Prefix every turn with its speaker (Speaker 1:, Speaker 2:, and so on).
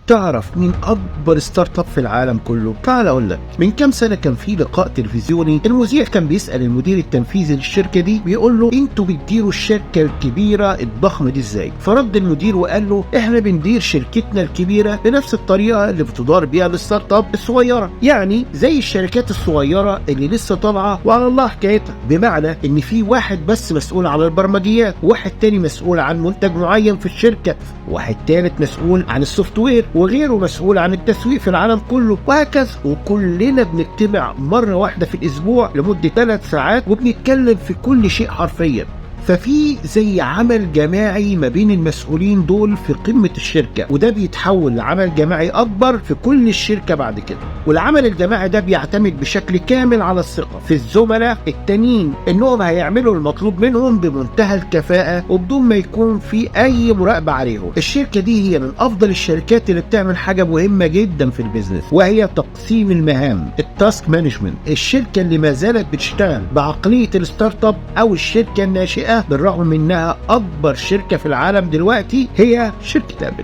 Speaker 1: تعرف مين اكبر startup في العالم كله؟ تعال اقول لك. من كام سنة كان في لقاء تلفزيوني، المذيع كان بيسال المدير التنفيذي للشركة دي، بيقول له: انتوا بتديروا الشركة الكبيرة الضخمة دي ازاي؟ فرد المدير وقال له: احنا بندير شركتنا الكبيرة بنفس الطريقة اللي بتدار بيها ال startup الصغيره، يعني زي الشركات الصغيرة اللي لسه طالعه وعلى الله حكايتها، بمعنى ان في واحد بس مسؤول عن البرمجيات، واحد تاني مسؤول عن منتج معين في الشركه، واحد تالت مسؤول عن ال software، وغيره مسؤول عن التسويق في العالم كله، وهكذا. وكلنا بنجتمع مرة واحدة في الأسبوع لمدة 3 ساعات وبنتكلم في كل شيء حرفيا. ففي زي عمل جماعي ما بين المسؤولين دول في قمة الشركة، وده بيتحول لعمل جماعي أكبر في كل الشركة بعد كده. والعمل الجماعي ده بيعتمد بشكل كامل على الثقة في الزملاء التانيين إنهم هيعملوا المطلوب منهم بمنتهى الكفاءة وبدون ما يكون في أي مراقبة عليهم. الشركة دي هي من أفضل الشركات اللي بتعمل حاجة مهمة جدا في ال business، وهي تقسيم المهام، ال task management. الشركة اللي ما زالت بتشتغل بعقلية ال startup أو الشركة الناشئة بالرغم من انها اكبر شركة في العالم دلوقتي هي شركة ابل.